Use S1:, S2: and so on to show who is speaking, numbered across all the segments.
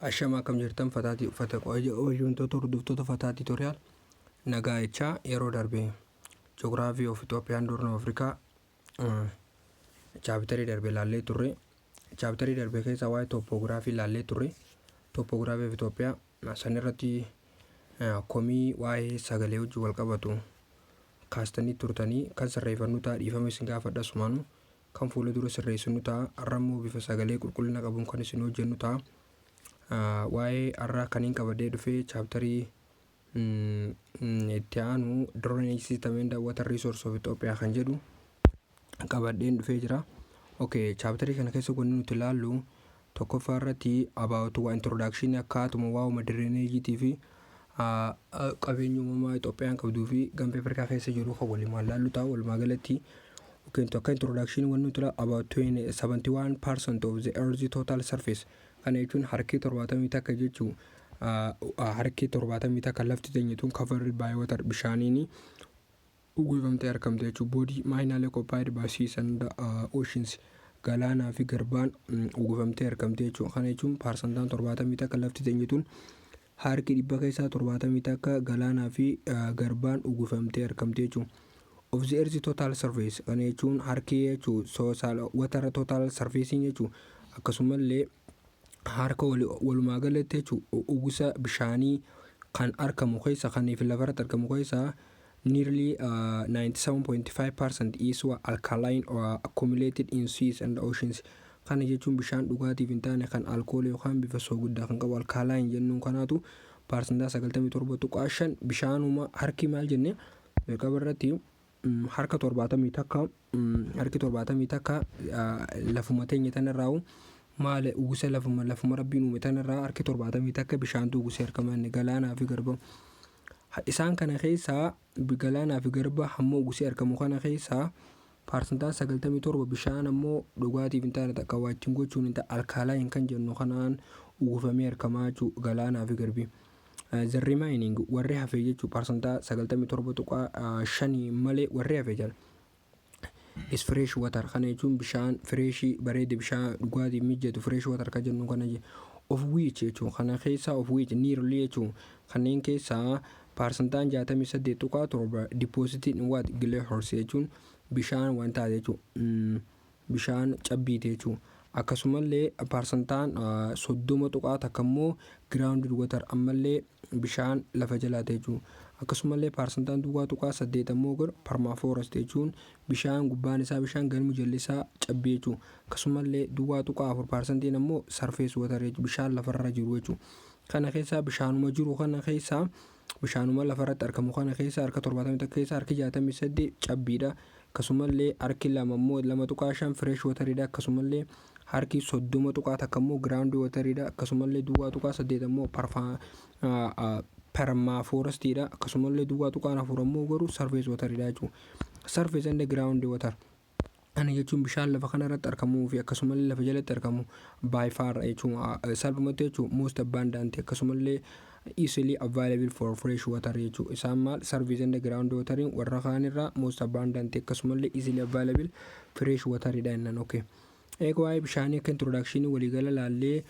S1: Ashama, akkam jirtan? Fataatii uffata hojjetoota, hordoftoota Fataa Tutorial, nagaa jechaa, yeroo darbe Geography of Ethiopian Horn of Africa chapterii darbe ilaallee turre. Chapterii darbe keessa waa'ee topography ilaallee turre. Topography of Itoophiyaa san irratti komii waa'ee sagalee wajjin wal qabatu kaastanii turtanii kan sirreeffannu ta'a. Dhiifama isin gaafadha. Sumaanu kan fuula dura sirreessinu ta'a. Har'a immoo bifa sagalee qulqullina qabuun kan isin hojjennu ta'a. Waa'ee har'a kan hin qabadhee dhufee chapterii itti aanu, Drainage System and Water Resource of Ethiopia kan jedhu qabadheen dhufee jira. Okay, chapterii kana keessa wanni nuti ilaallu tokkoffaa irratti about waa introduction, akkaatuma waa'uma drainageiitii fi qabeenya uumamaa Itoophiyaan qabduu fi Gaanfa Afrikaa keessa jiru kan waliin ilaallu ta'a walumaa galatti. Okay, akka introduction wanni nuti ilaallu about 71% of the earth's total surface. Kana jechuun harki 71 jechuu, harki 71 lafti teenyituun covered by water, bishaaniin uwwifamtee argamte jechuudha. Body mainly occupied by seas and oceans, galaanaa fi garbaan uwwifamtee argamte jechuudha. Kana jechuun paarsantaan 71 lafti teenyituun harki dhibba keessaa 71 galaanaa fi garbaan uwwifamtee argamte jechuudha. Of the earth's total surface, kana jechuun harki jechuun water total surface jechuudha. Akkasumallee harka walumaa galatti jechuun uwwisa bishaanii kan argamu keessa, kan fi lafarratti argamu keessa, nearly 97.5% is alkaline or accumulated in seas and oceans. Kana jechuun bishaan dhugaatiif hin taane kan alkoolii yookaan bifa soogiddaa kan qabu alkaline jennuun kanaatu paarsantaa 97.5 bishaanuma. Harki maal jenne jalqaba irratti? Harka 71, harki 71 lafuma teenya tanarraa maal uwwisa lafuma Rabbiin uume tanarraa harki 71 bishaantu uwwisee argama inni galaanaa fi garba. Isaan kana keessaa, galaanaa fi garba hamma uwwisee argamu kana keessaa, paarsantaan 97 bishaan ammoo dhugaatiif hin taane, takka waa ittiin gochuun hin taane, alkaline kan jennu kanaan uwwifamee argamaa jechuudha galaanaa fi garbi. The remaining, warri hafe jechuudha, paarsantaa 97.5 malee warri hafe jala is fresh water. Kana jechuun bishaan freshii bareede, bishaan dhugaatiif mijatu, fresh water kan jennu kana, of which jechuun kana keessaa, of which nearly jechuun kanneen keessaa paarsantaan 68.7 deposited in what? Glaciers jechuun bishaan waan taate jechuun bishaan cabbiite jechuun. Akkasumallee paarsantaan 30.1 immoo ground water, ammallee bishaan lafa jalaate jechuun. Akkasumallee paarsantaan 0.8 ammoo gar permafrost jechuun bishaan gubbaan isaa bishaan, galmu jalli isaa cabbii jechuun. Akkasumallee 0.4 paarsantiin ammoo surface water jechuun bishaan lafarra jiru jechuun. Kana keessaa bishaanuma jiru kana keessaa, bishaanuma lafarratti argamu kana keessaa, harka 71 keessaa harki 68 cabbiidha. Akkasumallee harki lama immoo, 2.5, fresh wateriidha. Akkasumallee harki 30.1 immoo ground wateriidha. Akkasumallee 0.8 immoo permafrostiidha. Akkasumallee 0.4 immoo garuu surface wateriidha jechuudha. Surface and ground water kana jechuun bishaan lafa kanarratti argamuu fi akkasumallee lafa jalatti argamu by far jechuun salphumatti jechuun most abundant, akkasumallee easily available for fresh water jechuun. Isaan maal? Surface and ground wateriin warra kaanirraa most abundant, akkasumallee easily available fresh wateridha jennaan. Okay. Eega waa'ee bishaanii akka introduction waliigala laallee,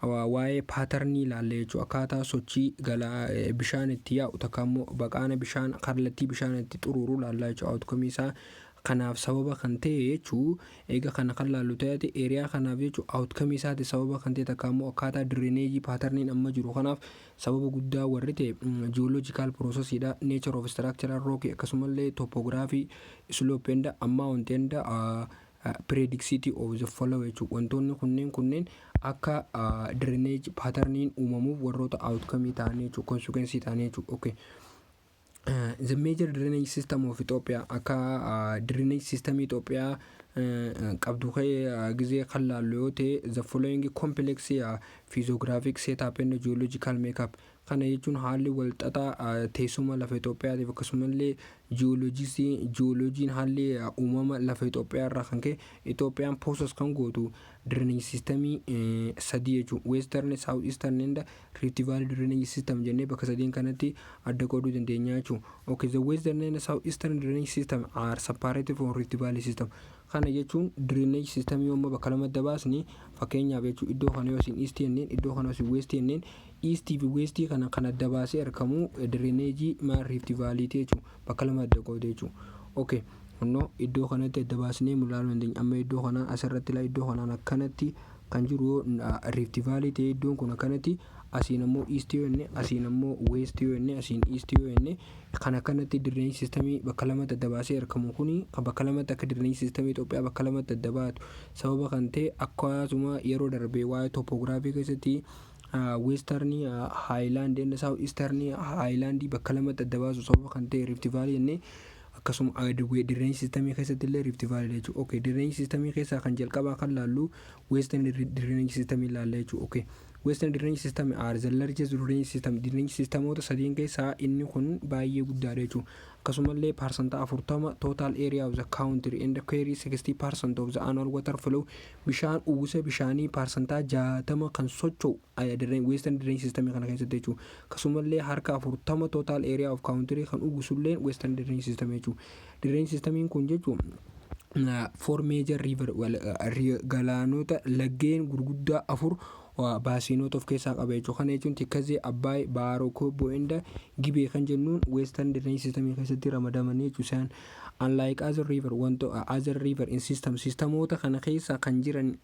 S1: waa'ee patternii laallee jechuun akkaataa sochii galaa bishaan itti yaa'u, takka immoo baqaana bishaan, kallattii bishaan itti xuruuru laallaa jechuudha. Outcome isaa kanaaf sababa kan ta'e jechuu, eega kana kan laallu ta'e, area kanaaf jechuu, outcome isaati sababa kan ta'e, takka immoo akkaataa drainage patterniin amma jiru kanaaf sababa guddaa warri ta'e geological processiidha, nature of structural rock, akkasumallee topography, slope and amount and periodicity of the flow jechuudha. Wantoonni kunneen akka drainage patterniin uumamuuf warroota outcome ta'anii jechuudha, consequence ta'anii jechuudha. Okay. The major drainage system of Ethiopia, akka drainage system Ethiopia qabdu gizee kan laallu yoo ta'e, the following complex physiographic setup and geological makeup. Kana jechuun haalli walxaxaa teessuma lafa Itoophiyaatiif, akkasumallee jiyooloojiin haalli uumama lafa Itoophiyaa irraa kan ka'e, Itoophiyaan possess kan gootu drainage systemii sadii jechuudha. Western, South Eastern and Rift Valley drainage system jennee bakka sadiin kanatti adda qooduu dandeenya jechuudha. Okay, the Western and South Eastern drainage system are separated from Rift Valley system. Kana jechuun drainage systemii yommuu bakka lamatti dabaasni, fakkeenyaaf jechuun, iddoo kana yoo isin east jenneen, iddoo kana yoo isin west jenneen, eastii fi westii kana kan adda baasee argamu drainage maal? Rift Valley jechuudha. Bakka lama adda qoode jechuudha. Okay. Kunnoo iddoo kanatti adda baasnee ilaaluu dandeenya. Amma iddoo kana asirratti ilaa, iddoo kanaan akkanatti kan jiru Rift Valley ta'ee, iddoon kun akkanatti asiin ammoo east yoo jenne, asiin ammoo west yoo jenne, asiin east yoo jenne, kan akkanatti drainage systemii bakka lamatti adda baasee argamu kuni, kan bakka lamatti akka drainage systemii Itoophiyaa bakka lamatti adda baatu sababa kan ta'e, akkasuma yeroo darbee waa'ee topography keessatti western highland inni south eastern highland bakka lamatti adda baasu sababa kan ta'e Rift Valley jennee, akkasuma drainage systemii keessatti illee Rift Valley jechuudha. Okay, drainage systemii keessaa kan jalqabaa kan laallu western drainage systemii ilaalla jechuudha. Okay. Western drainage system are the largest drainage system. Drainage systemoota sadiin keessaa inni kun baay'ee guddaadha jechuudha. Akkasumallee 40% total area of the country and carry 60% of the annual water flow. Bishaan uwwisa bishaanii 60% kan socho'u western drainage system kana keessatti jechuudha. Akkasumallee 40% total area of country kan uwwisullee western drainage system jechuudha. Drainage systemiin kun jechuun four major river, galaanota laggeen gurguddaa afur basinoota of keessaa qaba jechuudha. Kana jechuun Tikkazee, Abbaay, Baaroo, Kobboo and Gibee kan jennuun western drainage system keessatti ramadamanii jechuudha. Isaan unlike other river, wanto other river in system, systemoota kana keessa kan jiran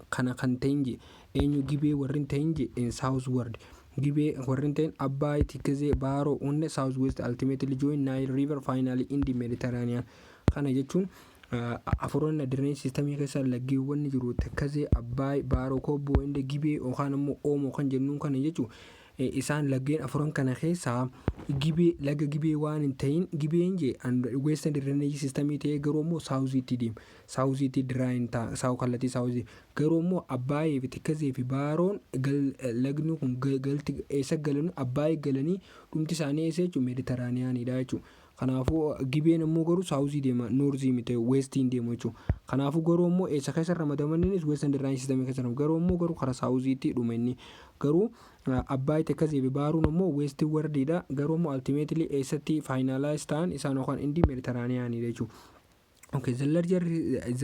S1: kana kan ta'in je eenyu? Gibee warrin ta'in je in southward Gibee warrin ta'in Abbaay, Tikkazee, Baaroo hunda south west ultimately join Nile River, finally in the Mediterranean. Kana jechuun afuran drainage systemii keessa laggeewwan jiru Takkazee, Abbaay, Baaroo, Kobboo and Gibee yookaan immoo Oomoo kan jennuun kana jechuun isaan laggeen afuran kana keessaa Gibee, laga Gibee waan hin ta'in. Gibeen jee western drainage systemii ta'ee, garuu immoo southiitti deema, southiitti drain ta'a, south kallattii southii. Garuu immoo Abbaayee fi Tikkazee fi Baaroon lagni kun galti eessa galanii? Abbaayee galanii dhumti isaanii eessa jechuun? Meeditiraaniyaanidha jechuudha. Kanaafuu Gibeen immoo garuu southii deema, northii miti, westiin deemu jechuudha. Kanaafuu garuu immoo eessa keessa ramadamaniinis? Western drainage systemii keessa ramadamu. Garuu immoo garuu karaa southiitti dhuma inni. Garuu Abbaay, Tekkazee fi Baaruun immoo westwardiidha. Garuu immoo ultimately eessatti finalize ta'an isaan yookaan indi Meeditiraaniyaanidha jechuudha. Okay, the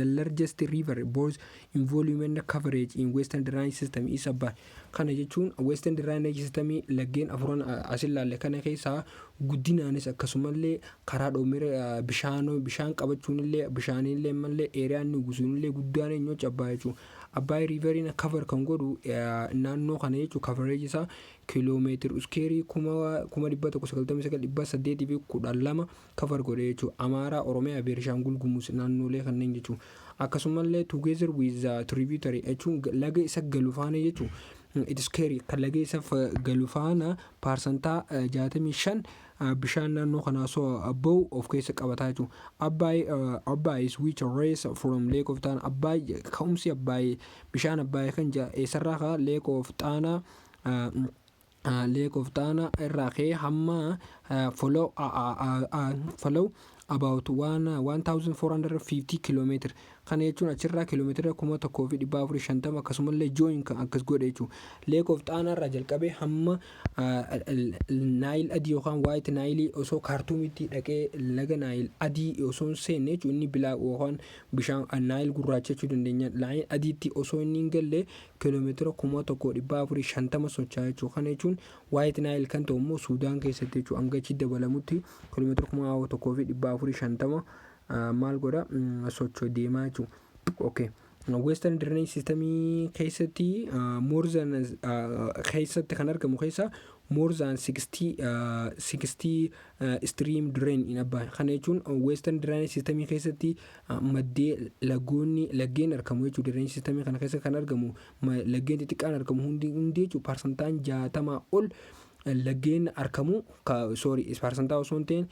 S1: largest river both in volume and coverage in western drainage system is Abbaay. Kana jechuun western drainage system laggeen afuran as ilaalle kana keessaa guddinaanis akkasumallee karaa dhoomira bishaan bishaan qabachuunillee bishaanillee mallee areaan inni uwwisuunillee guddaan eenyu? Abbaay jechuudha. Abbaay riveriin cover kan godhu naannoo kana jechuudha. Coverage isaa kiiloomeetira squareii 199,812 cover godhe jechuudha. Amaaraa, Oromiyaa, Beenshaangul Gumuz naannolee kanneen jechuudha. Akkasumallee together with the tributary jechuun laga isa galu faana jechuudha. It is carry kan laga isa galu faana 65% bishaan naannoo kanaa soo bahu of keessa qabataa jechuudha. Abbaay is which raise from Lake of Tana. Abbaay ka'umsi Abbaay, bishaan Abbaay kan eessarraa ka'a? Lake of Tana, Lake of Tana irraa ka'ee hamma flow about 1450 kilometer. Kana jechuun achirraa kiiloomeetira 1450 akkasumallee join kan akkas godhe jechuudha. Lake of Xaanaa irraa jalqabee hamma Naayil adii yookaan White Nileii osoo Kaartuumitti dhaqee laga Naayil adii osoo hin seenne jechuudha, inni bilaa yookaan bishaan Naayil gurraacha jechuu dandeenya. Naayil adiitti osoo inni hin galle kiiloomeetira 1450 socho'a jechuudha. Kana jechuun White Nile kan ta'u immoo Suudaan keessatti jechuudha. Hanga achi dabalamutti kiiloomeetira 1450 maal godha? Socho'u deemaa jechuudha. Okay. Western Drainage System keessatti more than keessatti kan argamu keessa more than 60 stream drain in Abbaay. Kana jechuun Western Drainage System keessatti maddee lagoonni laggeen argamu jechuudha. Drainage System kana keessa kan argamu laggeen xixiqqaan argamu hundi hundi jechuudha, 60% ol laggeen argamu, sorry, parsantaa osoo hin ta'in,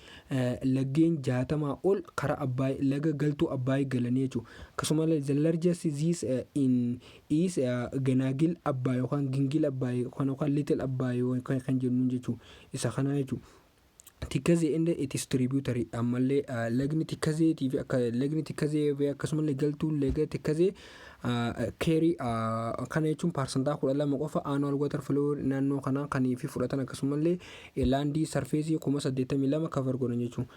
S1: laggeen 60 ol karaa Abbaay, laga galtuu Abbaay galanii jechuudha. Akkasumallee the largest this in is Ganaagil Abbaay yookaan Gingil Abbaay yookaan Little Abbaay kan jennuun jechuudha. Isa kana jechuudha. Tikkazee and its tributary, ammallee lagni Tikkazeetii fi akka lagni Tikkazee fi akkasumallee galtuun laga Tikkazee carry, kana jechuun 12% qofa annual water flow naannoo kanaa kan fi fudhatan, akkasumallee land surfaceii 82,000 cover godhan jechuudha.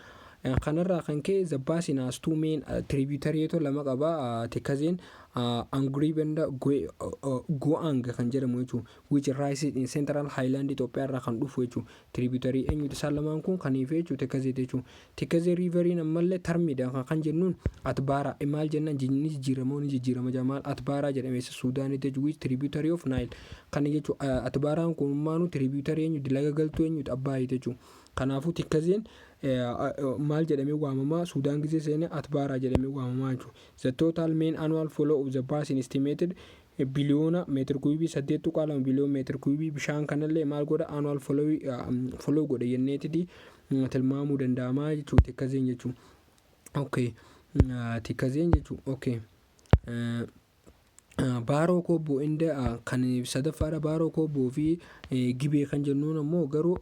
S1: Kanarraa kan ka'e the basin has two main tributary lama qaba Tekkazeen, Angrib and Go'ang kan jedhamu jechuudha. Which rises in Central Highland Itoophiyaa irraa kan dhufu jechuudha. Tributary eenyuti isaan lamaan kun kaniif jechuudha Tekkazeeti jechuudha. Tekkazee riveriin ammallee termiidha kan jennuun Atbaaraa maal jennaan ni jijjiirama, ni jijjiirama jamaal Atbaaraa jedhame Suudaanitti jechuudha. Which tributary of Nile kana jechuudha. Atbaaraan kun maanu tributary eenyuti, laga galtuu eenyuti, Abbaayiti jechuudha. Kanaafuu Tekkazeen maal jedhamee waamamaa Suudaan gisee seene? Atbaaraa jedhamee waamamaa jechuudha. The total main annual flow of the basin estimated biliyoona meetir kuubii 8.2 biliyoona meetir kuubii bishaan kanallee maal godha, annual flow godha jenneetiti tilmaamuu danda'amaa jechuudha Tekkazeen jechuudha. Okay. Tekkazeen jechuudha. Okay. Baaroo Kobboo inda kan sadaffaadha. Baaroo Kobboo fi Gibee kan jennuun ammoo garuu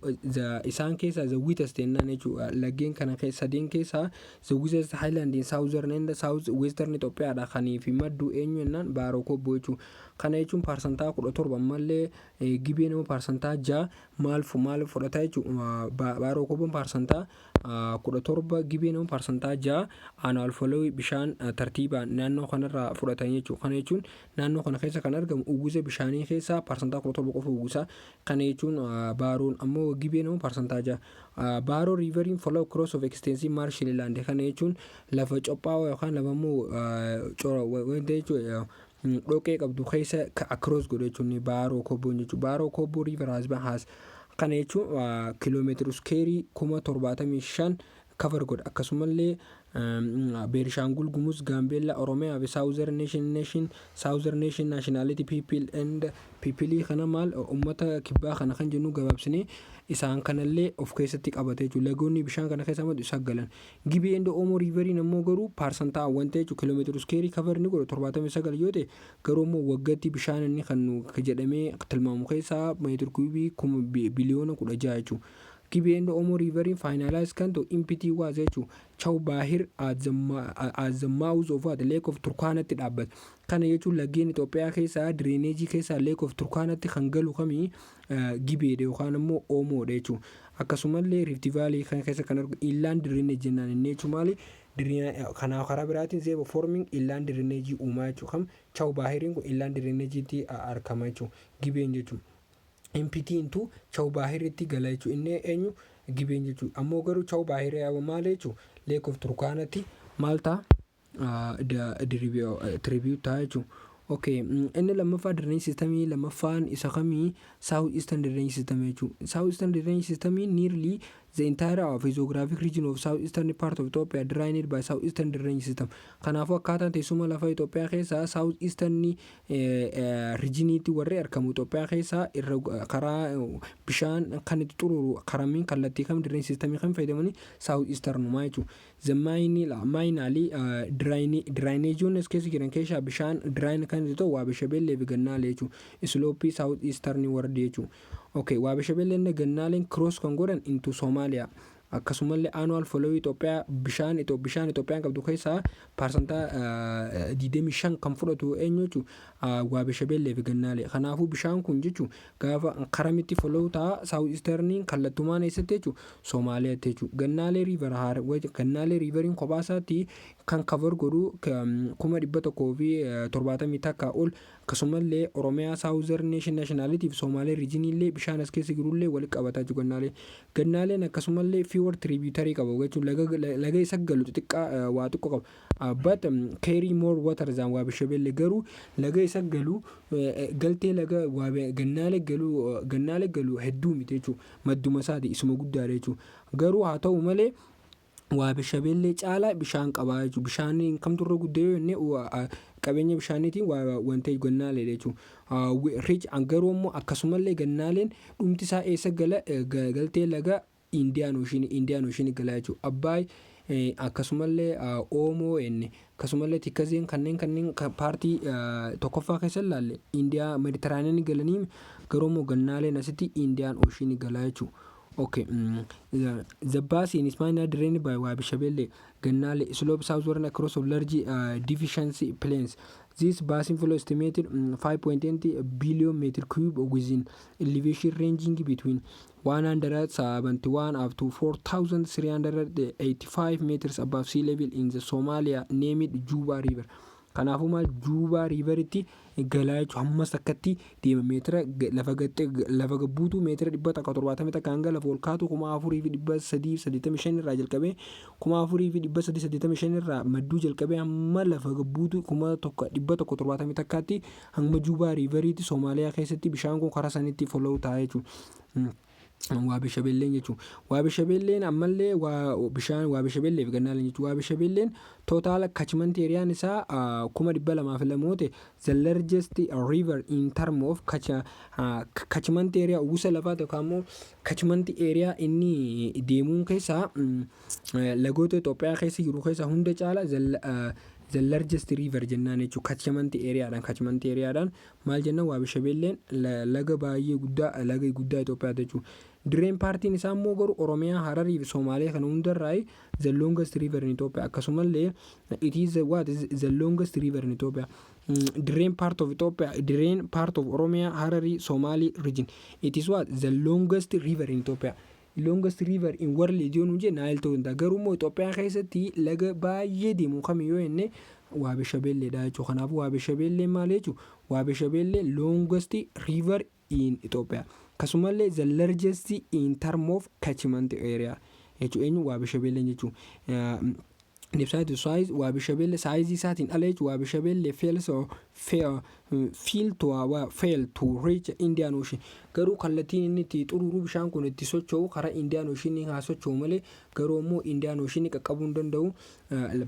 S1: isaan keessaa the wettest jennaan jechuudha. Laggeen kana sadeen keessaa the wettest highland in southern and south western Itoophiyaadha kanii fi maddu eenyu jennaan Baaroo Kobboo jechuudha. Kana jechuun 17% ammallee Gibeen immoo 6% maal maal fudhata jechuudha. Baaroo Kobboon 17%, Gibeen immoo 6% annual flow bishaan tartiibaan naannoo kanarraa fudhatan jechuudha. Kana jechuun naannoo kana keessa kan argamu uwwisa bishaanii keessaa 17% qofa uwwisa. Kana jechuun Baaroon ammoo, Gibeen immoo 6%. Baaroo riveriin flow across of extensive marshland. Kana jechuun lafa cophaa'oo yookaan lafa immoo wanta jechuudha dhoqee qabdu keessa across godhu jechuun Baaroo Kobboon jechuudha. Baaroo Kobboo river has kana jechuun kiiloomeetira square 75,000 cover godha. Akkasumallee Beenishaangul Gumuz, Gaambeellaa, Oromiyaa fi Southern Nation Nationality People and People kana maal uummata kibbaa kana kan jennu gabaabsinee isaan kanallee of keessatti qabate jechuudha. Lagoonni bishaan kana keessa maddu isa galan. Gibee and Oomoo riveriin ammoo garuu paarsantaa wanta jechuudha kiiloomeetira square cover ni godhu 79 yoo ta'e, garuu immoo waggaatti bishaan inni kan jedhamee tilmaamu keessaa meetir kuubii 16 biliyoona jechuudha. Gibee and Oomoo riveriin finalize kan ta'u empty was jechuudha. Chaw Baahir at the mouth of the Lake of Turkaanatti dhaabbata. Kana jechuun laggeen Itoophiyaa keessaa drainage keessaa Lake of Turkaanatti kan galu kamii? Gibeedha yookaan immoo Oomoodha jechuudha. Akkasumallee Rift Valley kan keessa kan argamu inland drainage jennaan inni jechuun maali? Kanaaf karaa biraatiin zeeba forming inland drainage uumaa jechuudha. Kam Chaw Baahiriin kun inland drainageetti argama jechuudha. Gibeen jechuudha. Empty into Chaw Baahiritti gala jechuudha. Inni eenyu? Gibeen jechuudha. Ammoo garuu Chaw Baahirii maal jechuudha? Lake of Turkaanatti maal ta'a? Tribute ta'a jechuudha. Okay, inni lammaffaa drainage systemii lammaffaan isa kamii? South Eastern drainage system jechuudha. South Eastern drainage system nearly the entire physiographic region of south eastern part of Ethiopia drained by South Eastern drainage system. Kanaafuu akkaataan teessuma lafa Itoophiyaa keessaa South Eastern regioniitti warri argamu Itoophiyaa keessaa irra karaa bishaan kan itti xururu karamiin, kallattii kam, drainage systemii kan fayyadamanii South Easternumaa jechuudha. The mainly drainageoonni as keessa jiran keessaa bishaan drain kan itti ta'u Waabe Shabeellee fi Gannaalee jechuudha. Slope South Eastern warri jechuudha. Okay, Waabe Shabeellee Gannaaleen cross kan godhan into Somalia. Akkasumallee annual flow Itoophiyaa bishaan Itoophiyaan qabdu keessaa 25% kan fudhatu eenyu jechuudha? Waabe Shabeellee fi Gannaalee. Kanaafuu bishaan kun jechuudha gaafa karamitti flow ta'a South Easterniin kallattumaan eessatti jechuudha? Somaaliyaatti jechuudha. Gannaalee river, Gannaalee riveriin kophaa isaatti kan cover godhu 171,000 ol. Akkasumallee Oromiyaa, Southern Nation Nationality fi Somaalee regioniillee bishaan as keessa jirullee walitti qabataa jiru Gannaalee. Gannaaleen akkasumallee fewer tributary qaba jechuun laga isa galu xixiqqaa waa xiqqoo qaba. But carry more water than Waabe Shabeellee. Garuu laga isa galu, galtee laga Gannaalee galu, Gannaalee galu hedduu miti jechuudha. Madduma isaati isuma guddaadha jechuudha. Garuu haa ta'u malee Waabe Shabeellee caalaa bishaan qabaa jechuudha. Bishaan kamtu irra guddee yoo jenne qabeenya bishaaniitiin wanta Gannaaleedha jechuudha. Rich garuu immoo akkasumallee Gannaaleen dhumti isaa eessa gala? Galtee laga Indian Ocean gala jechuudha. Abbaay akkasumallee Oomoo inni akkasumallee Tikkazeen kanneen part tokkoffaa keessa ilaalle Indiyaa Mediterranean galanii, garuu immoo Gannaaleen asitti Indian Ocean gala jechuudha. Okay, the basin is mainly drained by Waabi Shabeelle, Gannaalee, slope southward across of large deficiency plains. This basin flow estimated 5.8 billion meter cube within elevation ranging between 171 up to 4385 meters above sea level in the Somalia, named Juba River. Kanaafuu maal, Juubaa Riveritti galaa jechuudha. Hammas akkatti deema, meetira lafa gaxxee lafa gabbuutu meetira 171 hanga lafa ol kaatu 4385 irraa jalqabee, 4385 irraa madduu jalqabee hamma lafa gabbuutu 1171tti, hamma Juubaa Riveriitti Soomaaliyaa keessatti bishaan kun karaa sanitti flow ta'a jechuudha. Waabii Shabeelleen jechuudha. Waabii Shabeelleen ammallee bishaan Waabii Shabeellee fi Gannaaleen jechuudha. Waabii Shabeelleen total catchment areaan isaa 202,000 yoo ta'e, the largest river in term of catchment area, uwwisa lafaa yookaan immoo catchment area inni deemuun keessaa lagoota Itoophiyaa keessa jiru keessaa hunda caala the largest river jennaan jechuudha. Catchment areaadhaan, catchment areaadhaan maal jennaan, Waabii Shabeelleen laga baay'ee guddaa, laga guddaa Itoophiyaati jechuudha. Drain partiin isaa immoo garuu Oromiyaa, Hararii fi Somaalee kana hundarraa the longest river in Ethiopia. Akkasumallee it is what is the longest river in Ethiopia. Drain part of Ethiopia, drain part of Oromiyaa, Hararii, Somali region. It is what the longest river in Ethiopia. Longest river in world yoo nu jenne Nile ta'uu danda'a. Garuu immoo Itoophiyaa keessatti laga baay'ee deemu kamiyyuu jenne Waabii Shabeelleedha jechuudha. Kanaafuu Waabii Shabeelleen maal jechuudha? Waabii Shabeellee longest river in Ethiopia. Akkasumallee the largest in term of catchment area jechuudha. Eenyu? Waabii Shabeelleen jechuudha. Ibsaatu size Waabii Shabeellee sizeii isaatiin ala jechuudha. Waabii Shabeellee fails fail to reach Indian Ocean. Garuu kallattiin inni itti xururu bishaan kun itti socho'u karaa Indian Ocean haa socho'u malee, garuu immoo Indian Ocean qaqqabuu hin danda'u.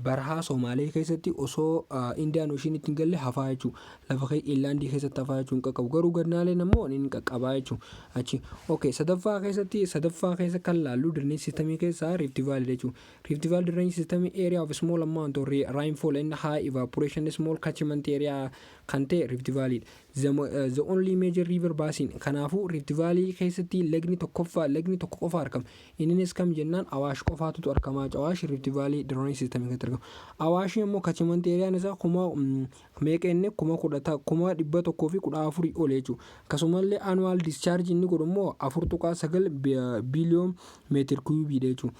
S1: Barahaa Somaalee keessatti osoo Indian Ocean itti hin galle hafaa jechuudha. Lafa inlandii keessatti hafaa jechuun qaqqabu. Garuu Gannaaleen immoo inni qaqqabaa jechuudha. Achi okay, sadaffaa keessatti, sadaffaa keessa kan laallu drainage systemii keessaa Rift Valley jechuudha. Rift Valley drainage systemii area of small amount of rainfall and high evaporation, small catchment area kan ta'e Rift Valley. The only major river basin. Kanaafuu Rift Valley keessatti lagni tokkoffaa, lagni tokko qofa argama. Innis kam jennaan, Awaash qofaatu argama. Awaash Rift Valley drainage system keessatti argama. Awaash immoo catchment areaan isaa kuma meeqa inni 1,114,000 ol jechuudha. Akkasumallee annual discharge inni godhu immoo 4.9 billion meter cubeiidha jechuudha.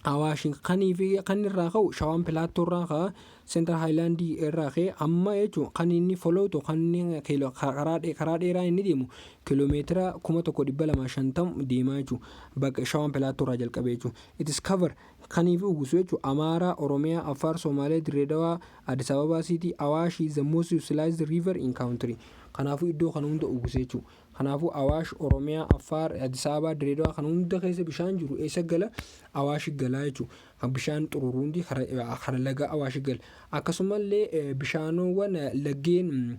S1: Awaash kanii fi kan irraa ka'u Shawaan Plateau irraa ka'a, Central Highlandii irraa ka'e amma jechuun kan inni flowtu, kan inni karaa dheeraa inni deemu kiiloomeetira 1250 deemaa jechuudha. Bakka Shawaan Plateau irraa jalqabee jechuudha. It is cover kanii fi uwwisu jechuudha. Amaaraa, Oromiyaa, Affaar, Somaalee, Dirreedawaa, Addis Ababaa City. Awaash is the most utilized river in country. Kanaafuu iddoo kana hunda uwwise jechuudha. Kanaafuu Awaash, Oromiyaa, Affaar, Addis Ababaa, Dirreedawaa kana hunda keessa bishaan jiru eessa gala? Awaash galaa jechuudha. Bishaan xuruuru hundi karaa laga Awaash gala. Akkasumallee bishaanowwan laggeen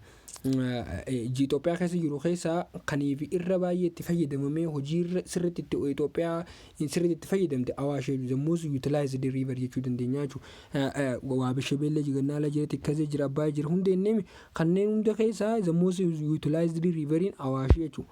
S1: Itoophiyaa keessa jiru keessaa kanii fi irra baay'ee itti fayyadamamee hojii sirriitti itti Itoophiyaa sirriitti itti fayyadamte Awaash, the most utilized river jechuu dandeenya jechuudha. Waabii Shabeellee, Gannaala jira, Tikkazee jira, Abbaay jira, hunda inni kanneen hunda keessaa the most utilized riveriin Awaash jechuudha.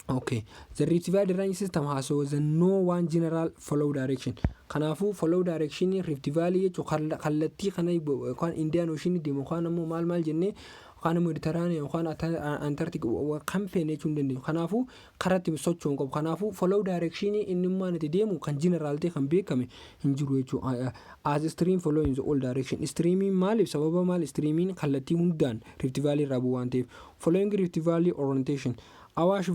S1: Okay. The Rift Valley drainage system has the no one general flow direction. Kanaafuu flow direction Rift Valley jechuun kallattii kana yookaan Indian Ocean deemu yookaan ammoo maal maal jennee yookaan Mediterranean yookaan Antarctic kan feene jechuu hin dandeenyu. Kanaafuu karaa itti socho'u hin qabu. Kanaafuu flow direction inni immoo itti deemu kan general ta'e kan beekame hin jiru jechuudha. As stream flow in the all direction. Streamiin maaliif, sababa maal streamiin kallattii hundaan Rift Valley irraa bu'u waan ta'eef. Following Rift Valley orientation. Awaash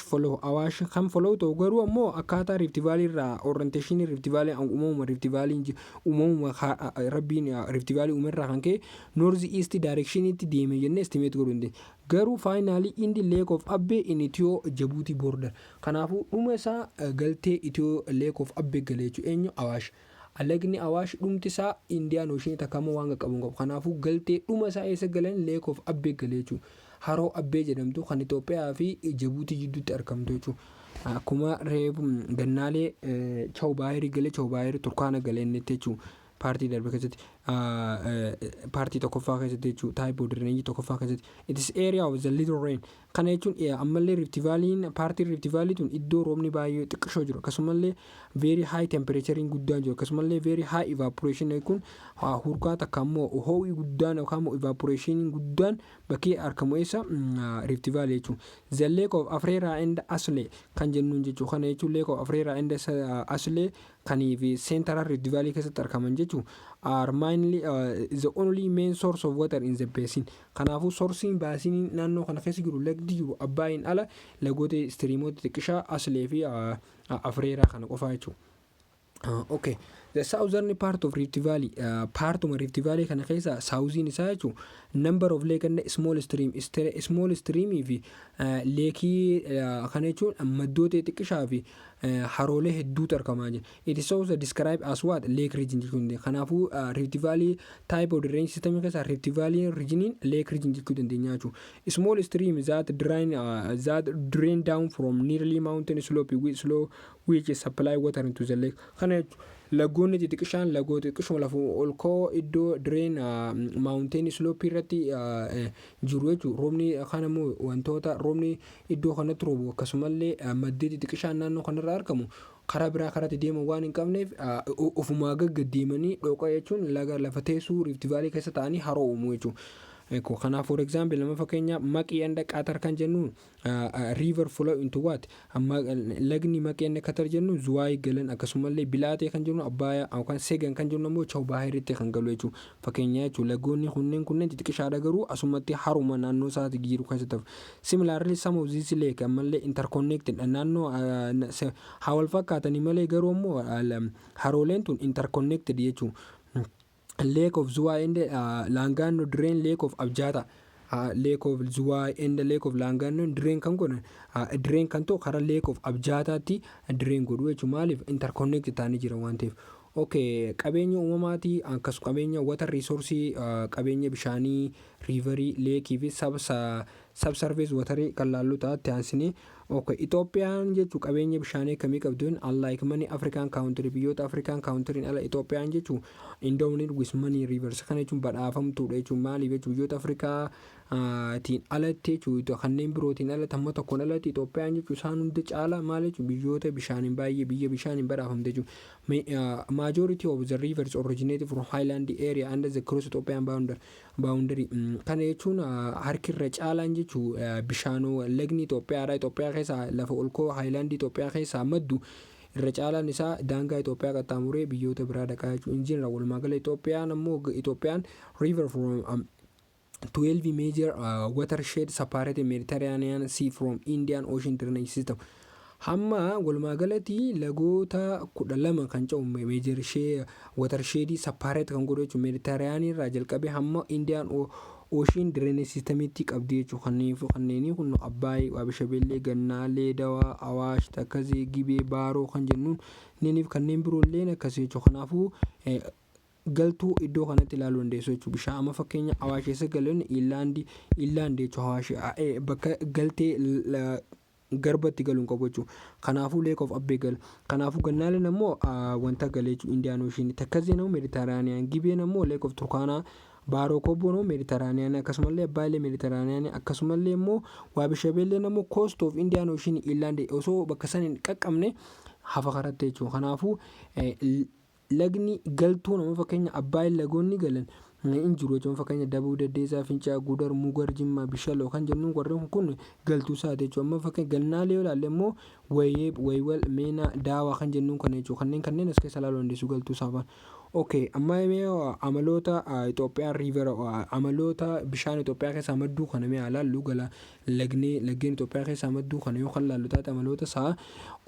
S1: flow, Awaash kan flow ta'u garuu ammoo akkaataa Rift Valley irraa orientation Rift Valley, uumamuma Rift Valley, uumamuma rabbiin Rift Valley uumerraa kan ka'e north east directionitti deeme jennee estimate godhuu dandeenya. Garuu finally in the Lake of Abbe in Ethio Djibouti border. Kanaafuu dhuma isaa galtee Ethio Lake of Abbe galee jechuudha. Eenyu? Awaash. Lagni Awaash dhumti isaa Indian Ocean takkaammoo waan qaqqabu hin qabu. Kanaafuu galtee dhuma isaa eessa galan? Lake of Abbe galee jechuudha. Haroo Abbee jedhamtu kan Itoophiyaa fi Jibuutii jidduutti argamtu jechuudha. Akkuma reefu Gannaalee Chaw Baayirii galee, Chaw Baayirii Turkaana galee inni jechuudha. Partii darbe keessatti. Partii tokkoffaa keessatti jechuudha, type of drainage tokkoffaa keessatti. It is area of the little rain. Kana jechuun ammallee Rift Valleyn, partiin Rift Valley tun iddoo roobni baay'ee xiqqishoo jiru, akkasumallee very high temperature guddaan jiru, akkasumallee very high evaporation kun hurkaa takka ammoo ho'i guddaan yookaan immoo evaporation guddaan bakkee argamu eessa? Rift Valley jechuudha. The Lake of Afrera and Asle kan jennuun jechuudha. Kana jechuun Lake of Afrera and Asle kanii fi Central Rift Valley keessatti argaman jechuudha. Are mainly the only main source of water in the basin. Kanaafuu sourceiin basinii naannoo kana keessa jiru, lagdi jiru Abbaayin ala lagoota streamoota xiqqishaa Aslee fi Afreeraa kana qofaa jechuudha. Okay. The southern part of Rift Valley, partuma Rift Valley kana keessa southiin isaa jechuun number of lake and small stream, small stream fi lakeii, kana jechuun maddoota xiqqishaa fi haroolee hedduutu argamaa jira. It is also described as what? Lake region jechuun. Kanaafuu Rift Valley type of drainage system keessa Rift Valley regioniin lake region jechuu dandeenya jechuudha. Small stream that drain down from nearly mountain slope with slow which supply water into the lake. Kana jechuun lagoonni xixiqqishaan lagoota xixiqqishuma lafa ol ka'oo iddoo drain mountain slope irratti jiru jechuudha. Roobni kana immoo wantoota roobni iddoo kanatti roobu, akkasumallee maddii xixiqqishaan naannoo kanarraa argamu karaa biraa karaatti deeman waan hin qabneef, ofumaa gaggadeemanii dhooqa jechuun laga lafa teessuu Rift Valley keessa ta'anii haroo uumu jechuudha. Kanaaf, for example, nama fakkeenya Maqii and Qatar kan jennuun river flow into what? Lagni Maqii and Qatar jennu Zuwaayii galan, akkasumallee Bilaatee kan jennu Abbaaya yookaan Segan kan jennu ammoo Chaw Baahiritti kan galu jechuudha. Fakkeenya jechuudha, lagoonni kunneen xixiqqishaadha, garuu asumatti haruma naannoo isaati jiru keessatti hafu. Similarly, some of these lake ammallee interconnected naannoo haa wal fakkaatanii malee, garuu ammoo harooleen tun interconnected jechuudha. Lake of Zuwai and Langano drain Lake of Abjata. Lake of Zuwai and Lake of Langano drain kan godhan, drain kan ta'u karaa Lake of Abjataatti drain godhu jechuudha. Maaliif? Interconnected ta'anii jira waan ta'eef. Okay, qabeenya uumamaatii akkasuma qabeenya water resource, qabeenya bishaanii, riverii, lakeii fi subsurface waterii kan laallu ta'a aansinee. Okay, Itoophiyaan jechuun qabeenya bishaanii akkamii qabdu? Unlike many African country, biyyoota African country ala, Itoophiyaan jechuun endowed with many rivers. Kana jechuun badhaafamtuudha jechuun. Maaliif jechuun? Biyyoota Afrikaa tiin alatti jechuun, kanneen birootiin alatti, hamma tokkoon alatti, Itoophiyaan jechuun isaan hunda caala maal jechuun biyyoota bishaaniin baay'ee, biyya bishaaniin badhaafamte jechuun. Majority of the rivers originate from highland area under the cross Ethiopian boundary. Kana jechuun harkirra caalaan jechuun bishaanoo lagni Itoophiyaadha Itoophiyaa keessa lafa olkoo highland Itoophiyaa keessaa maddu irra caalaan isaa daangaa Itoophiyaa qaxxaamuree biyyoota biraa dhaqaa jechuudha. In general, walumaa gala Itoophiyaan ammoo Itoophiyaan river from 12 major watershed separated Mediterranean Sea from Indian Ocean drainage system. Hamma walumaa galatti lagoota 12 kan ce'u major watershedii separate kan godhu jechuudha. Mediterranean irraa jalqabee hamma Indian Ocean drainage systemitti qabdi jechuudha. Kanneen kun Abbaay, Waabishabeellee, Gannaalee, Dawaa, Awaash, Takkazee, Gibee, Baaroo kan jennuun niiniif kanneen biroolleen akkasii jechuudha. Kanaafuu galtuu iddoo kanatti ilaaluu dandeessu jechuudha. Bishaan amma fakkeenya Awaash keessa galuun inland jechuudha. Awaash bakka galtee garbatti galuun qabu jechuudha. Kanaafuu Lake of Abbee gala. Kanaafuu Gannaaleen ammoo wanta galee jechuudha, Indian Ocean. Takkazeen ammoo Mediterranean. Gibeen ammoo Lake of Turkana. Baaroo Kobboon ammoo Mediterranean, akkasumallee Abbaayilee Mediterranean, akkasumallee immoo Waabishabeelleen ammoo coast of Indian Ocean inland osoo bakka san hin qaqqabne hafa karatti jechuudha. Kanaafuu lagni galtuu nama fakkeenya Abbaayin lagoonni galan hin jiru jechuun, fakkeenya Dabuu, Deddeesaa, Fincaa, Gudar, Mugar, Jimmaa, Bishaloo kan jennuun warreen kun galtuu isaati jechuudha. Amma fakkeenya Gannaalee yoo ilaalle immoo Wayyeeb, Waywal, Meenaa, Daawaa kan jennuun kana jechuudha. Kanneen as keessa ilaaluu dandeessu galtuu isaa faana. Okay, amma mee amaloota Itoophiyaan river, amaloota bishaan Itoophiyaa keessaa madduu kana mee ilaallu. Gala lagnee laggeen Itoophiyaa keessaa madduu kana yoo kan laallu taate, amaloota isaa,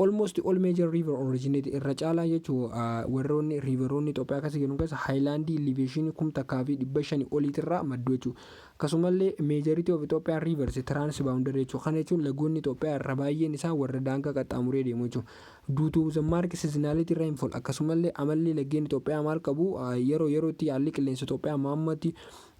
S1: almost all major river originate, irra caalaa jechuu, warroonni riveroonni Itoophiyaa keessa jiran keessa highlandii elevationii 1500 oliitirraa maddu jechuudha. Akkasumallee majority of Ethiopian rivers trans boundary jechuudha. Kana jechuun lagoonni Itoophiyaa irra baay'een isaa warra daangaa qaxxaamuree deemu jechuudha. Due to the marked seasonality rainfall, akkasumallee amalli laggeen Itoophiyaa maal qabu? Yeroo yerootti haalli qilleensa Itoophiyaa maammatti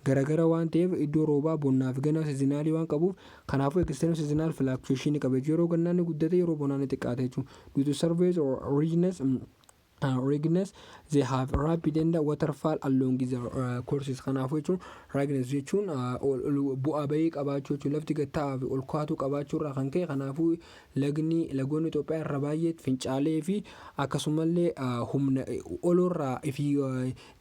S1: garagara waan ta'eef, iddoo roobaa bonnaaf ganna seasonalii waan qabuuf, kanaafuu extreme seasonal fluctuation qaba. Yeroo gannaan ni guddate, yeroo bonaa ni xiqqaate jechuudha. Due to surface or richness Ruggedness, they have rapid and waterfall along the courses. Kanaafuu jechuun ruggedness jechuun bu'aa bahii qabaachuu jechuun, lafti gatta'aa fi ol kaatu qabaachuu irraa kan ka'e. Kanaafuu lagni, lagoonni Itoophiyaa irra baay'ee fincaalee fi akkasumallee humna olorraa fi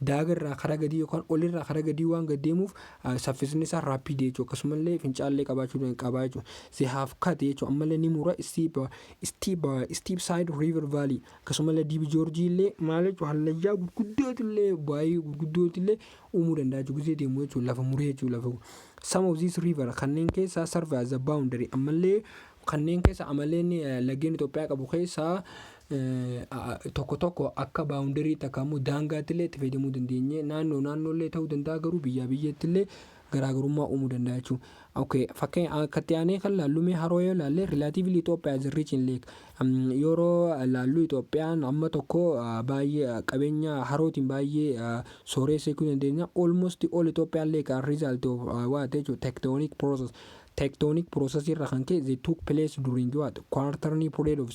S1: daagarraa karaa gadii yookaan olirraa karaa gadii waan gad deemuuf saffisni isaa rapid jechuudha. Akkasumallee fincaallee qabaachuu qabaa jechuudha. They have cut jechuudha, ammallee ni mura steep side river valley. Akkasumallee deep gorge illee maal jechuudha, hallayyaa gurguddootu illee, baay'ee gurguddootu illee uumuu danda'a jechuudha. Gizee deemu jechuudha, lafa muree jechuudha lafa. Some of these river kanneen keessaa serve as a boundary. Ammallee kanneen keessa amaleen laggeen Itoophiyaa qabu keessaa tokko tokko akka boundary, takka immoo daangaatti illee itti fayyadamuu dandeenye. Naannoo naannoollee ta'uu danda'a, garuu biyyaa biyyatti illee garaagarummaa uumuu danda'a jechuudha. Okay, fakkeenya akkatti aanee kan laallu mee haroo yoo laalle, relatively Itoophiyaa is rich in lake. Yeroo laallu Itoophiyaan amma tokko baay'ee qabeenya harootiin baay'ee sooressa jechuu dandeenya. Almost all Ethiopian lake are result of what jechuudha, tectonic process. Tectonic process irra kan ka'e, they took place during what, Quaternary period of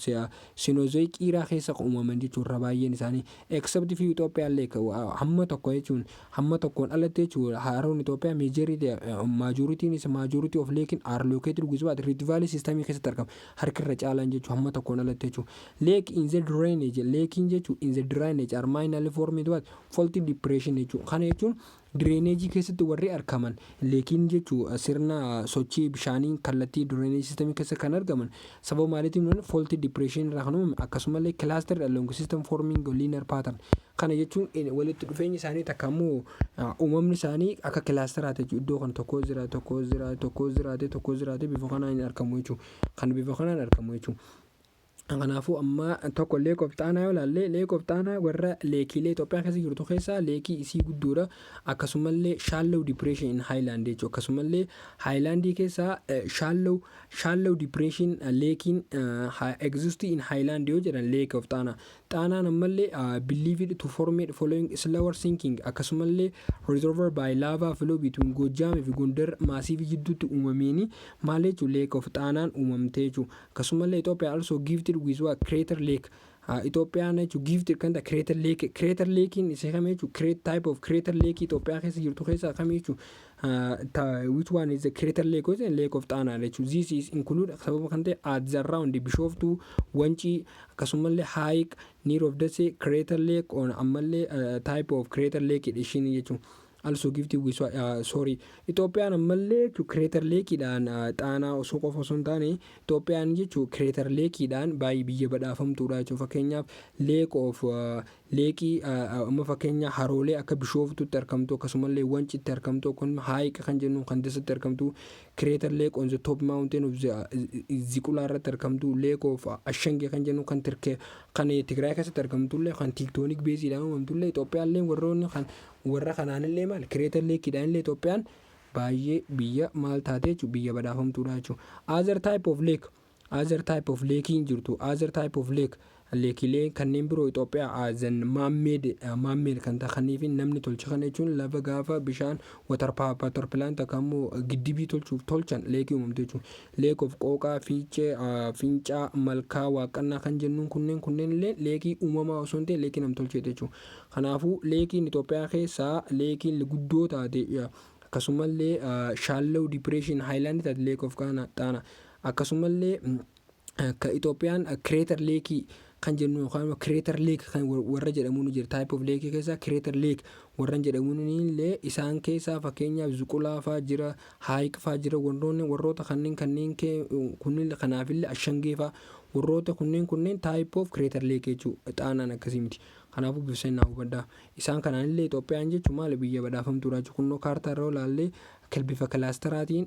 S1: Cenozoic era keessa kan uumaman jechuudha irra baay'een isaanii. Except few Ethiopian lake, hamma tokko jechuun hamma tokkoon alatti jechuudha, haroon Itoophiyaa majority majority is majority of lake are located with what, Rift Valley system keessatti argama harki irra caalaan jechuudha, hamma tokkoon alatti jechuudha. Lake in the drainage, lake jechuudha in the drainage are mainly formed what, fault depression jechuudha. Kana jechuun drainage keessatti warri argaman lakeiin jechuun sirna sochii bishaanii kallattii drainage system keessa kan argaman sababa maaliitiin? Fault depression irraa kan uumame, akkasumallee cluster along system forming linear pattern. Kana jechuun walitti dhufeenyi isaanii takka immoo uumamni isaanii akka clusteraati jechuudha. Iddoo kan tokko jira, tokko jira, tokko jiraate, tokko jiraate, bifa kanaan argamu jechuudha, kan bifa kanaan argamu jechuudha. Kanaafuu amma tokko Lake of Xaanaa yoo ilaalle, Lake of Xaanaa warra lakeiilee Itoophiyaa keessa jirtu keessaa lakeii isii guddoodha. Akkasumallee shallow depression in highland jechuudha. Akkasumallee highlandii keessaa shallow depression lakeiin exist in highland yoo jedhan, Lake of Xaanaa. Xaanaan ammallee believed to form following slower sinking, akkasumallee reservoir by lava flow between Goojjaam fi Gondar massif jidduutti uumameeni maal jechuudha, Lake of Xaanaan uumamte jechuudha. Akkasumallee Itoophiyaa also gifted with what, crater lake. Itoophiyaan jechuun gifted kan ta'e crater lake. Crater lakeiin isa kam jechuudha? Create type of crater lake Itoophiyaa keessa jirtu keessaa kam jechuudha? Which one is the crater lake? Yoo Lake of Xaanaa jechuudha. This is include sababa kan ta'e at the round Bishooftuu, Wancii, akkasumallee Hayiq near of Dasee crater lake on ammallee type of crater lake ishiin jechuudha. Also gifted with sorry, Itoophiyaan ammallee jechuun crater lakeiidhaan Xaanaa osoo qofa osoo hin taane, Itoophiyaan jechuun crater lakeiidhaan baay'ee biyya badhaafamtuudha jechuudha. Fakkeenyaaf lake of lakeii amma fakkeenya haroolee akka Bishooftuutti argamtu, akkasumallee Wancitti argamtu, kun Haayiqa kan jennu kan Dasatti argamtu, crater lake on the top mountain of Ziqulaa irratti argamtu, Lake of Ashangee kan jennu kan Tirkee kan Tigraay keessatti argamtullee, kan tectonic baseiidhaan uumamtullee, Itoophiyaallee warroonni kan warra kanaanillee maal, crater lakeiidhaan illee Itoophiyaan baay'ee biyya maal taate jechuudha, biyya badhaafamtuudha jechuudha. Other type of lake, other type of lakeiin jirtu, other type of lake, lakeiilee kanneen biroo Itoophiyaa zan man-made kan ta'anii fi namni tolche. Kana jechuun lafa gaafa bishaan water plant akka immoo giddibii tolchuuf tolchan lakeii uumamte jechuudha. Lake of Qooqaa, Fiichee, Fincaa, Malkaa, Waaqannaa kan jennuun kunneen illee lakeii uumamaa osoo hin ta'in lakeii namtolcheeti jechuudha. Kanaafuu lakeiin Itoophiyaa keessaa lakeiin guddoo taate, akkasumallee shallow depression highland taate, Lake of Xaanaa. Akkasumallee akka Itoophiyaan crater lakeii kan jennu yookaan crater lake kan warra jedhamuun jira. Type of lakeii keessaa crater lake warra jedhamuun illee isaan keessaa fakkeenyaaf Zuqulaa fa'aa jira, Haayiq fa'aa jira. Warroonni warroota kanneen kunneen kanaafillee Ashangee fa'aa, warroota kunneen type of crater lake jechuudha. Xaanaan akkasii miti. Kanaafuu bifa naa hubadhaa. Isaan kanaanillee Itoophiyaan jechuun maali, biyya badhaafamtuudha jechuudha. Kunnoo kaartaa irra ilaallee bifa clusteraatiin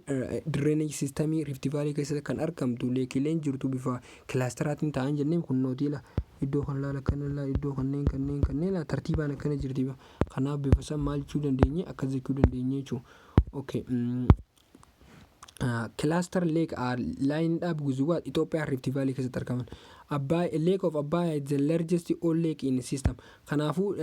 S1: drainage systemii Rift Valley keessatti kan argamtu lakeiileen jirtu bifa clusteraatiin ta'an jennee. Kunnootiila iddoo kan laala akkana laala, iddoo kanneen tartiibaan akkana jirti. Kanaaf bifa san maal jechuu dandeenye, akkas jechuu dandeenye jechuudha. Okay. Cluster lake are lined up with what, Itoophiyaa Rift Valley keessatti argaman. Abbaay, Lake of Abbaay is the largest all lake in system. Kanaafuu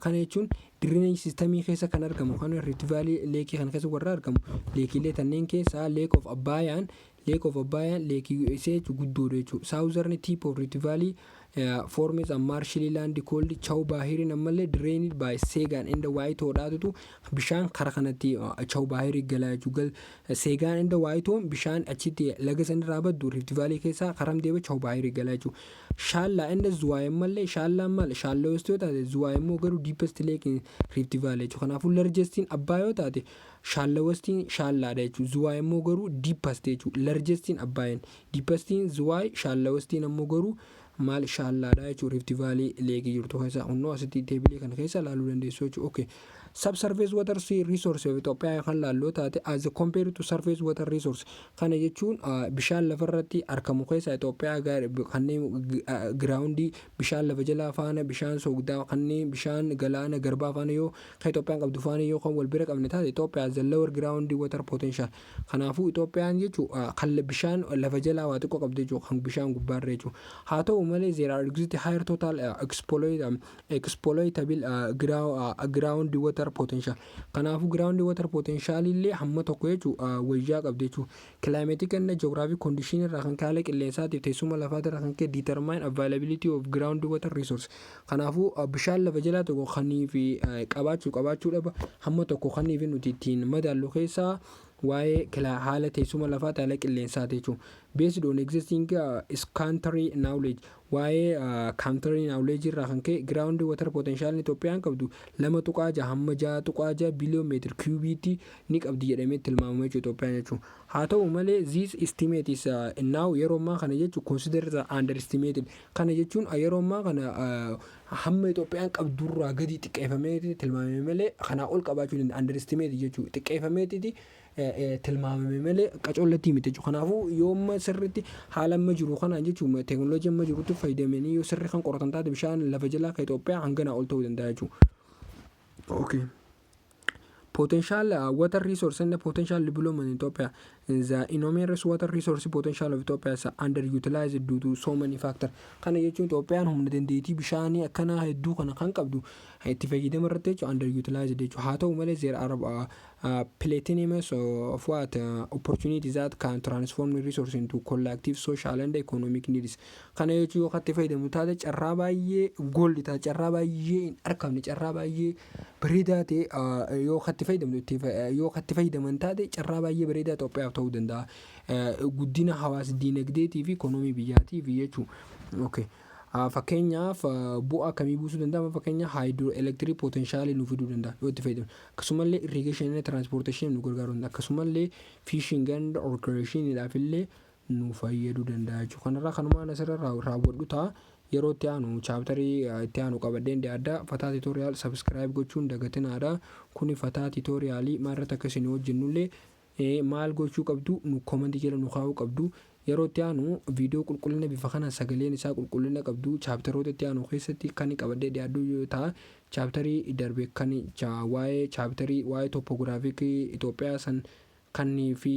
S1: kana jechuun drainage systemii keessa kan argamu kan Rift Valley lakeii kana keessa warra argamu lakeiilee kanneen keessaa Lake of Abbaayaan lakeii isee guddoodha jechuudha. Southern tip of Rift Valley Forms a marshy land called Chaw Bahiriin ammallee drained by Seegaan and Waayitoodhaatutu bishaan kara kanatti Chaw Bahirii galaa jechuudha. Seegaan and Waayitoon bishaan achitti laga sanirraa baddu Rift Valley keessaa karam deema? Chaw Bahirii galaa jechuudha. Shaallaa and Zuwaay ammallee, Shaallaan maal? Shallowest yoo taate, Zuwaay immoo garuu deepest lake Rift Valley jechuudha. Kanaafuu largestiin Abbaa yoo taate, shallowestiin Shaallaadha jechuudha. Zuwaay immoo garuu deepest jechuudha. Largestiin Abbaayeen, deepestiin Zuwaay, shallowestiin ammoo garuu maal? Shaallaadha jechuudha. Rift Valley lakeii jirtu keessa hunnoo asitti tableii kana keessa ilaaluu dandeessu jechuudha. Okay. Subsurface water resource of Itoophiyaa kan laalloo taate, as compared to surface water resource, kana jechuun bishaan lafarratti argamu keessa Itoophiyaa kanneen groundii bishaan lafa jalaa faana, bishaan soogdaa, kanneen bishaan galaana garbaa faana yoo kan Itoophiyaan qabdu faana yoo kan wal bira qabne taate, Itoophiyaa the lower ground water potential. Kanaafuu Itoophiyaan jechuun kan bishaan lafa jalaa waa xiqqoo qabdu jechuudha kan bishaan gubbaarra jechuudha. Haa ta'u malee, there are exist higher total exploitable ground water potential. Kanaafuu ground water potential illee hamma tokko jechuudha wayyaa qabdi jechuudha. Climatic and geographic condition irraa kan haala qilleensaatiif teessuma lafaa irraa kan ka'e determine availability of ground water resource. Kanaafuu bishaan lafa jalaa tokko kanii fi qabaachuu dhaba hamma tokko kanii fi nuti ittiin madaallu keessaa waa'ee haala teessuma lafaa, haala qilleensaati jechuudha. Based on existing country knowledge, waa'ee country knowledge irraa kan ka'e ground water potential Itoophiyaan qabdu 2.6 hamma 6.6 biliyoon meetir kiubiitti ni qabdi jedhamee tilmaamama jechuudha Itoophiyaan jechuudha. Haa ta'u malee, this estimate is now, yeroo ammaa kana jechuun, consider the underestimated. Kana jechuun yeroo ammaa kana hamma Itoophiyaan qabdurraa gadi xiqqeeffamee tilmaamame malee kanaa ol qabaachuu danda'a. Underestimate jechuudha, xiqqeeffameetiti tilmaamame malee qacollatti miti jechuudha. Kanaafuu yoo amma sirriitti haala amma jiru kanaan jechuudha, teekinooloojii amma jirutti fayyadamanii yoo sirrii kan qoratan taate, bishaan lafa jalaa kan Itoophiyaa hanganaa ol ta'uu danda'a jechuudha. Okay. Potential water resource and the potential development in Ethiopia. The enormous water resource potential of Ethiopia is underutilized due to so many factors. Kana jechuun Itoophiyaan humna dandeettii bishaanii akkanaa hedduu kana kan qabdu itti fayyadama irratti jechuun underutilized jechuudha. Haa ta'u malee, there are plenty of what opportunities that can transform resource into collective social and economic needs. Kana jechuun yoo itti fayyadamu taate, carraa baay'ee gold taate, carraa baay'ee hin argamne, carraa baay'ee bareedaa ta'e yoo itti fayyadamnu, yoo itti fayyadaman taate, carraa baay'ee bareedaa Itoophiyaaf ta'uu danda'a. Guddina hawaas diinagdeetii fi ikoonoomii biyyaatiif jechuudha. Okay. Fakkeenyaaf bu'aa akkamii buusuu danda'a? Fakkeenya hydroelectric potentialii nu fiduu danda'a yoo itti fayyadamne. Akkasumallee irrigationii, transportationii nu gargaaruu danda'a. Akkasumallee fishing and recreationiidhaaf illee nu fayyaduu danda'a jechuudha. Kanarraa kanumaan asirra raawwadhu ta'a. Yeroo itti aanu chapterii itti aanu qabadheen dhiyaadha. Fataa Tutorial subscribe gochuun dagatinaadha. Kuni Fataa Tutorialii maalirratti akka isin hojjennullee maal gochuu qabdu nu commentii jala nu kaa'uu qabdu. Yeroo itti aanu viidiyoo qulqullina bifa kana sagaleen isaa qulqullina qabdu chapteroota itti aanu keessatti kan qabadhee dhiyaadhu yoo ta'a. Chapterii darbe kan waa'ee chapterii waa'ee topographicii Itoophiyaa san kannii fi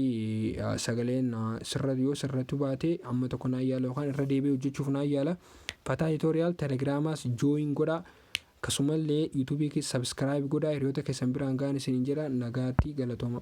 S1: sagaleen sirra yoo sirratti baate amma tokko naan yaala yookaan irra deebi'ee hojjechuuf naan yaala. Fataa Tutorial Telegramaas join godhaa. Akkasumallee YouTubeii subscribe godhaa, hiriyoota keessan biraan ga'an isiniin jedha. Nagaatti, galatooma.